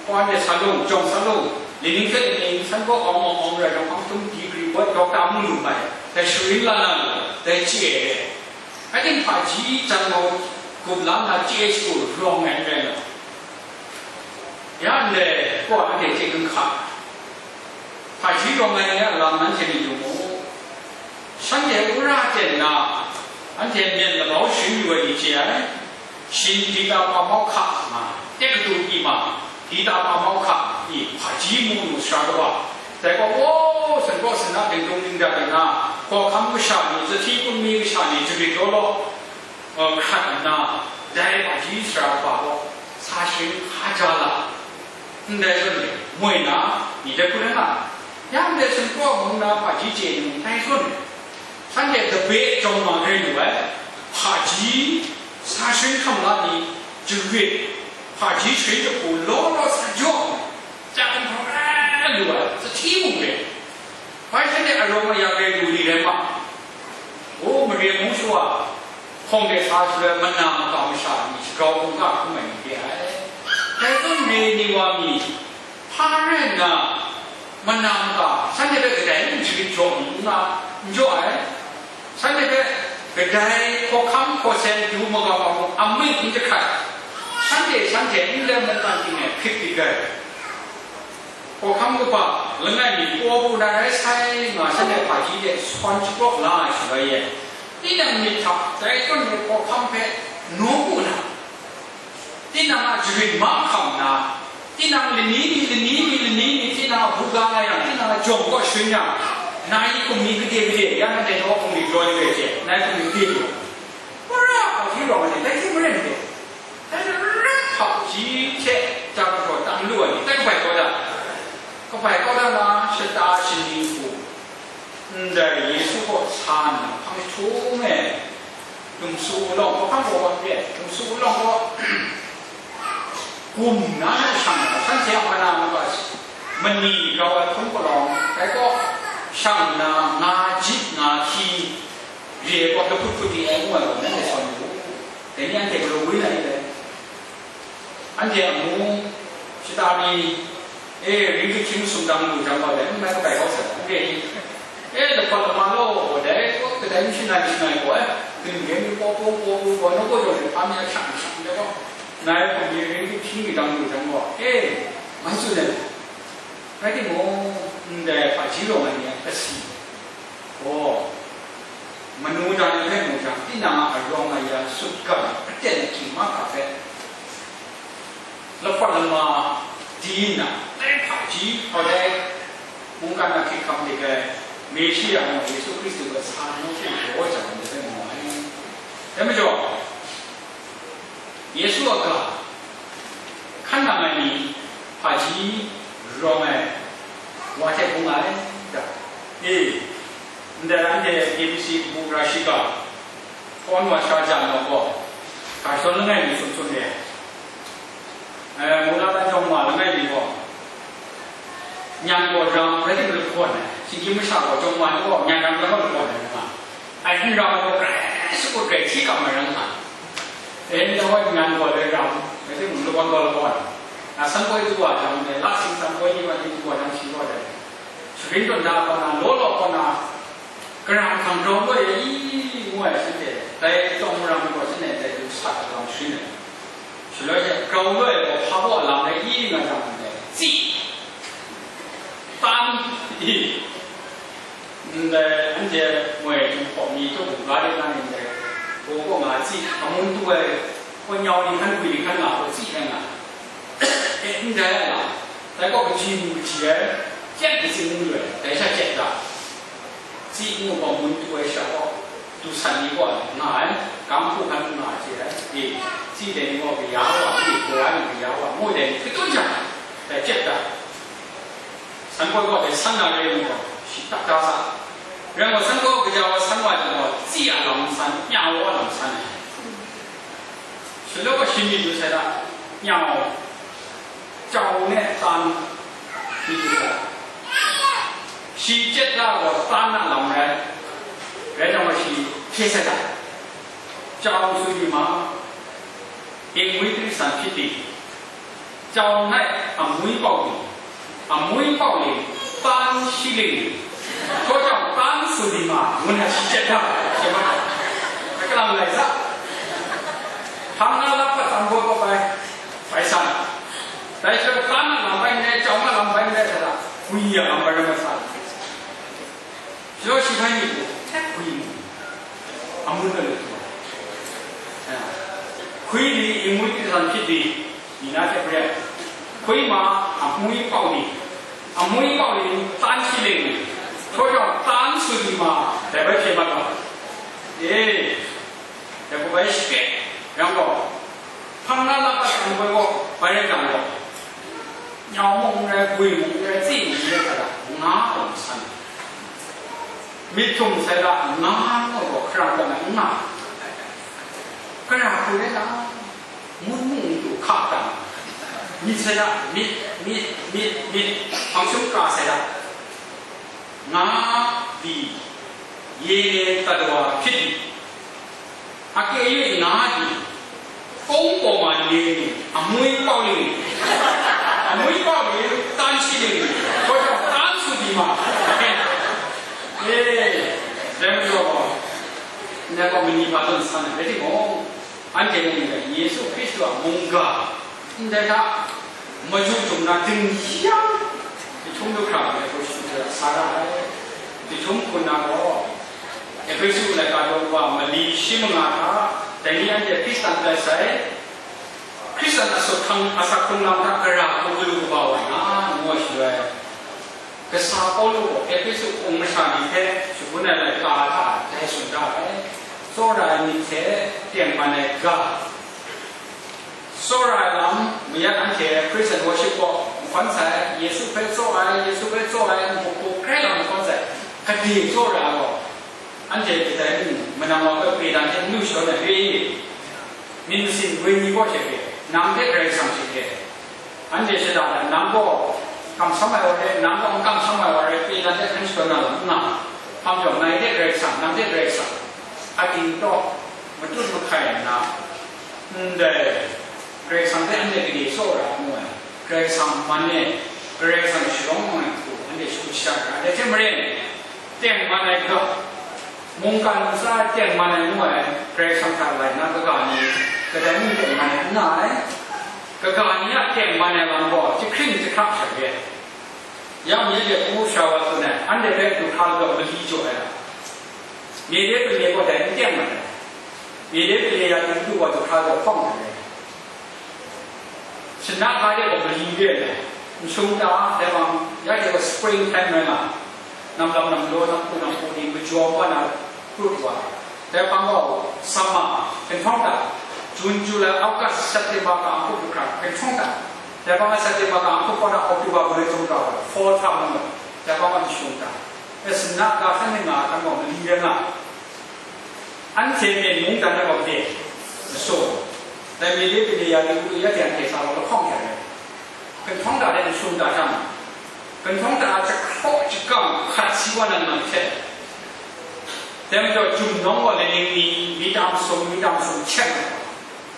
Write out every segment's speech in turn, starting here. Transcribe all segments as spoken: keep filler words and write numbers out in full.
Hpa de sa lung, jawng sa lung, lining hte lining san gaw awng awng awng rai jawng, hpang htum degree, doctor mu lu mai, dai sharin la na lu, dai chye ai. Rai timung, hpaji jan gaw gup la nna chye shagu rawng ai n rai na. Ya ndai, kaw anhte chye kung hka. Hpaji rawng ai ni a lam nanhte myit yu mu. Shanhte wora ten na, anhte myen labau sharin yu ai ni chye ai. Shin Pita pa mau hka nga, tek katu pyi ma, Pita pa mau hka pyi, hpaji mu nu sara kaba. Dai gaw, o, san gaw, san na, dingdung dingdat ai na, hkawhkam kasha ni, zahti kunmi kasha ni, jarit law law, uh, hkrat nna, dai hpaji sara kaba gaw, sa sharin hka ja la. Ndai zawn e, moi na, ni dai hku rai nga, ya ndai sumpraw mung na hpaji chye ni mung, dai zawn e, shanhte dabe jawng ma rai lu ai, hpaji, sa sharin hkam la ni, jarit, hpaji sharin jahku law law sa jaw ai, ja kung hkau rai lu ai, zahti mung rai. Bai shanhte arawng aya rai lu ni rai ma? O, mare mung shawa, hpawng de sa shaloi mana maka masha ni shagrau hkungga hkrum ai ni re ai. Dai zawn re ni wa mi, hpa rai nna, mana maka, shanhte hpe kadai n sharit jaw n nga, n jaw ai. Shanhte hpe kadai hkawhkam hkawsen du magap ai mung, amying n jahkrat, shanhte, shanhte ndai mungkan ting e hkrit dik ai. Hkawhkam kaba langai mi paw pru na rai sai nga, shanhte hpaji de sawn shaprawk la ai shaloi e, tinang myit hta dai zawn ai hkawhkam hpe nawku na, tinang a jarit mahkam na, tinang lani ni, lani ni, lani ni, tinang a buga nga yang, tinang a jawng kaw sharin yang, nai hkum ni gade gade, ya nanhte naw hkum ni jaw ni rai hte, nai hkum ni gade lu. Wora hpaji rawng ai ni, dai hte maren de. Dai hte rap hpaji hte jang hkraw tam lu ai ni, dai kabai kau da. Kabai kau da na, shata shaning hku, ndai Yesu kaw sa nna, hpang jahtum e, dumsu lawng, hkawhkam kaw wan re, dumsu lawng gaw, gum na na shang na, shanhte a mana maka mani grau ai hpun palawng, dai kaw shang nna, nga jip nga hkyi, re ai kaw lahput hput di ai ngu ai gaw, nanhte sawn yu u. Dai ni anhte galaw woi na ni dai? Anhte amu shata ni, e, ringgit hkying sumdang lu jang gaw, dai n mai kabai kau sai, anhte ni, e, lahpat lama law, dai gaw kadai n shangai shangai gaw, e, grin gen mi paw paw paw paw gaw, naw gaw jaw ni hpa mi a shang shang dai gaw, ngai hkum ni ringgit hkying ni dang lu jang gaw, e, mai tsun ai. Rai timung, ndai hpaji rawng ai ni a kasi gaw, manu dan ai hpe mu jang, tinang a arawng aya sutgan aten ahkying mahkra hpe, lahpat lama di nna, dai hpaji, hkau dai mungkan a hkrit hkam dik ai Meshiya gaw Yesu Hkristu a sa nawku daw jang, ndai hpe mu ai. Dai majaw, Yesu a ga hkan nang ai ni hpaji rawng ai wa hte bung ai ta? E, ndai anhte A B C kabu gara shiga, kawan wa sha jan gaw, Gerson langai mi sum sum re ai, eh, Mula dan jawng ma langai mi gaw, nyan gaw ram rai timung lagawn ai, shinggyim masha gaw jawng ma ni gaw nyan ram rai gaw lagawn ai nga, ai n ram gaw grai shakut grai hti kam ai rai nga, e, ndai wa nyan gaw rai ram rai timung lagawn gaw lagawn ai, a, san poi du wa jang, e, la sing san poi ni wa ni du wa jang shi gaw dai, sharin tawn da kaw na, law law kaw na, karam hkang grau loi ai i, ngu ai shanhte, dai tsawng maram gaw shanhte dai du sa ai lam sharin ai. Shaloi she grau loi gaw hpa baw lam rai i nga jang, ndai tsih, tan, i, ndai anhte moi Jinghpaw mi tup ga rit na ni ndai, gaw kaw nga tsih, amun tu ai, kaw nyau ni hkan gwi ni hkan nga gaw tsih rai nga. E, ndai a lam, dai gaw kaji mu kaji ai, chyet katsing lu ai, dai sha chyet ga. Tsih ngu gaw mun tu ai sha gaw, du san ni gaw nga ai, gam hku hkan nga ai hte ai, e, tsih dai ni gaw kaya wa, e, kaya ni kaya wa, ngu dai ni hkritun jang, dai chyet ga. San gaw gaw dai san na re ngu gaw, shi tak da sa. Rai gaw, san gaw kaja wa san wa jang gaw, tsih a lam san, nya wa a lam san ai. Shaloi gaw shi myit du sai da, nyau, jau ne tan myit du sai. Shi chyet da gaw tan a lam rai, rai jang gaw shi hkye sai da. Jau tsun mi ma, tingwi tirisan hpyi ting, Chyau ngai amwi pau ni, amwi pau ni tan shi ling ni, hkaw chyawm tan su di ma, ngu na shi chyet da, chyet ma, kalang lai sa. Hpang na lap pat tam gaw kau bai, bai san. Dai shi tan na lam bai ndai, chyau na lam bai ndai sa da, gwi ya lam bai ram sa. Shaw shi bai ni gaw, hkwi mu, amun na lu tu. Hkwi ni, imwi di san hpyit di, ni na hte hkwi ai. Hkwi ma, amwi pau ni, amwi pau ni, tan shi ling ni, hkaw chyawm tan su di ma, dai bai hpye mat ga. E, dai hku bai shakyen, yang gaw, hpang na lap pat tam gaw, bai rai jang gaw, nyau mung n rai, gwi mung n rai, tsi mung n rai, hta da, nga ai san. Myit htum sai da, nga nga gaw, hkarang gaw na n nga. Kara hku rai na, ngun mung n du hka dan, myit sai da, myit, myit, myit, myit, hpang shum kra sai da, nga di, ye tawa hpyit di, a kyu nga di, kung pawng ma ni, amwi pau ling, amwi pau ling, tan shi ling, hkaw chyawm tan su di ma. E, dai majaw gaw, ndai gaw mani hpa zawn san ai rai timung, anhte mung dai Yesu Hkristu a mungga ndai hta maju jum na dingyang, jahtum du hkra ai hku shadu sa ra ai. Jahtum hkun na gaw, Ehpesu laika daw wa mali shi manga hta, dai ni anhte Hkristan tai sai, Hkristan asak hkrung, asak hkrung lam hta gara hku galu kaba wa na, ngu ai shaloi, kasa Pawlu gaw Ehpesu hpung masha ni hpe shangun ai laika hta dai tsun da ai. Tsawra ai myit hte tengman ai ga, tsawra ai lam mayat anhte praise and worship gaw mahkawn sai, Yesu hpe tsaw ai, Yesu hpe tsaw ai, nhku hku hkrai lam mahkawn sai, gade tsawra ai gaw, anhte kadai n, manang wa hpe pedan hte n lu shawn ai re, myit masin wenyi gaw hte re, nang hte Karai Kasang hte re. Anhte shada ai, nang gaw kamsham ai wa re, nang gaw n kamsham ai wa re, pedan hte hkan shadawn na lam n nga. Hpa majaw, ngai hte Karai Kasang, nang hte Karai Kasang, ating tawk matut mahkai nna, ndai Karai Kasang hpe anhte gade tsaw ra ai ngu ai, Karai Kasang man e, Karai Kasang shalawng ngu ai hku anhte shakut shadat ra ai. Dai hte maren, tengman ai ga, mungkan ntsa tengman ai ngu ai, Karai Kasang hta lai na kaga ni, kadai mung tengman ai n nga ai. Kaga ni a tengman ai lam gaw jahkring jahkra sha re ai. Yang mye de hpu sha wa tsun ai, anhte hpe du hkra lagaw mali jaw ai lam. Mye de pale gaw dai n teng mat ai. Mye de pale ya du du wa du hkra lagaw hpawng ai. Shana ga de gaw mali re ai. Nsum ta, dai bang, ya de gaw spring time rai nga. Namlam namlaw, nampu nampu ni majawm wa na krut wa. Dai hpang gaw, summer, kynhtawng ta, June, July, August, September ga hkup du hkra, kynhtawng ta. Dai hpang gaw September ga hkup kaw na October galoi htum ga, fall time ngu ai. Dai hpang gaw n shung ta. E, sumna ga hkan hte nga hkan gaw mali rai nga. Anhte myen mungdan ai gaw de, masaw. Dai mye de pale ya de, ya de anhte sa gaw lahkawng hkya rai. Kynhtawng ta de n shung ta hkra ma. Kynhtawng ta a jahkraw jahkang hkat si wa nan man hte. Dai majaw, jumnawng gaw laining ni, myit a masum, myit a masum hkyeng ai.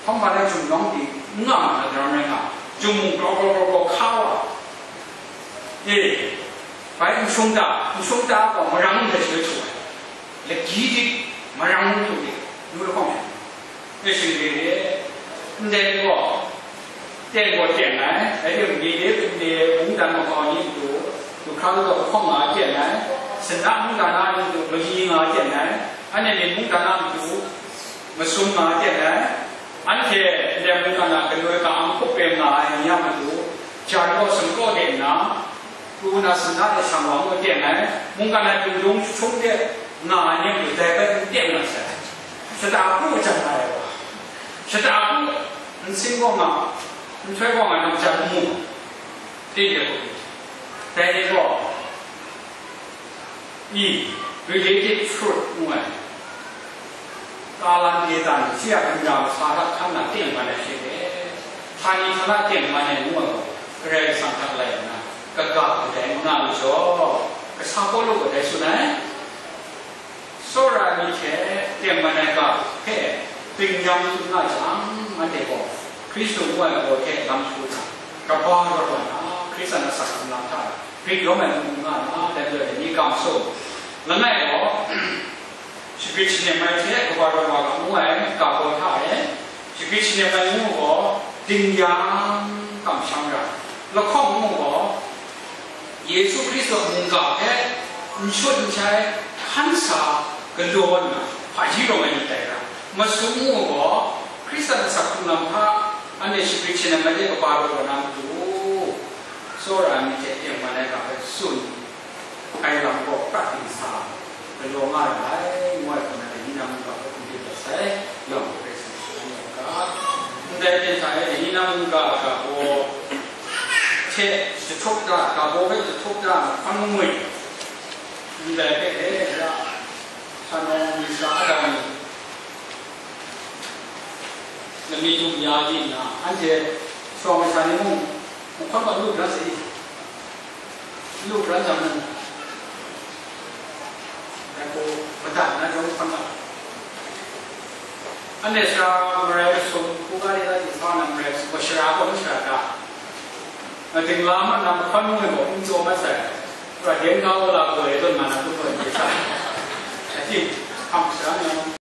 Hpang hpa na jumnawng pyi n nga ma na daram rai nga, jumung kraw kraw kraw kraw hka wa. E, bai n shung ta, n shung ta gaw marang n hte shaloi htu ai. Lagyi dit, marang n htu dit, nu lahkawng hte. E, shing re re, ndai gaw, teng gaw teng ai, rai timung, mye de pale mungdan makau ni matu, du hkra lagaw lahkawng nga teng ai, sanna mungdan a ni matu, mali nga teng ai, anhte ni mungdan a matu, masum nga teng ai, anhte ndai mungdan a galoi ka-ang hkup pen nga ai ni a matu, jan gaw sumpraw de nna, pru na sanna de shang wa ngu teng ai, mungkan ai pru dung jahtum de nga ai ni a matu, dai bai n teng na sai. Shata pru jan nga ai wa, shata pru nsin gaw nga, nhtoi gaw nga, nang jan n mu, ting de hku, dai ni gaw, I, related truth ngu ai. Kalan Etan, shi a hkunda masa hta hkan na tengman ai she le, htani htana tengman ai ngu ai gaw, Karai Kasang hta lai nna, kaga kadai n nga lu jaw, kasa Pawlu gaw dai tsun ai. Tsawra ai myit hte tengman ai ga hpe, tingnyang tsun nga jang, anhte gaw Hkristu ngu ai gaw hte lam htu hta, Kaba rawt wa na, Hkristu a asak hkrung lam hta, Grik rawng ai mung nga na, dai majaw dai ni kam sung. Langai gaw, shagrit shanem ai hte kaba rawt wa ga ngu ai ga baw hta e, shagrit shanem ai ngu gaw, ding yang kamsham ra, lahkawng ngu gaw, Yesu Hkristu a mungga hpe n shut n shai hkan sa galaw nna hpaji rawng ai myit dai ra, masum ngu gaw, Hkristu a asak hkrung lam hta anhte shagrit shanem ai hte kaba rawt wa na matu, tsawra ai myit hte tengman ai ga hpe tsun ai lam gaw prat dingsa galaw nga ra ai, ngu ai hku na, dai ni na mungga hpe hkum hte dat sai, yawng hpe hkrai tsun shalan yawng ga. Ndai ten hta e, dai ni na mungga ga baw hte jahtup da, ga baw hpe jahtup da, mahkawn mangwi, ndai hpe e, ya, hkanawng, misa, ada ni, lamyit dum ya di nna, anhte shawng ai sha ni mung, mahkawn ma lu bra sai, lu bra jang mung, dai gaw madat na jawng hkan ga. Anhte sara marai masum, hkungga ni la di hpa na marai masum, gaw shara gaw n shara ga. Nga dingla mat na mahkawn mung e gaw n tsaw mat sai. Pra den ga wa la gaw e tawn ma na kun gaw n sa. Ating, hkam sara ni.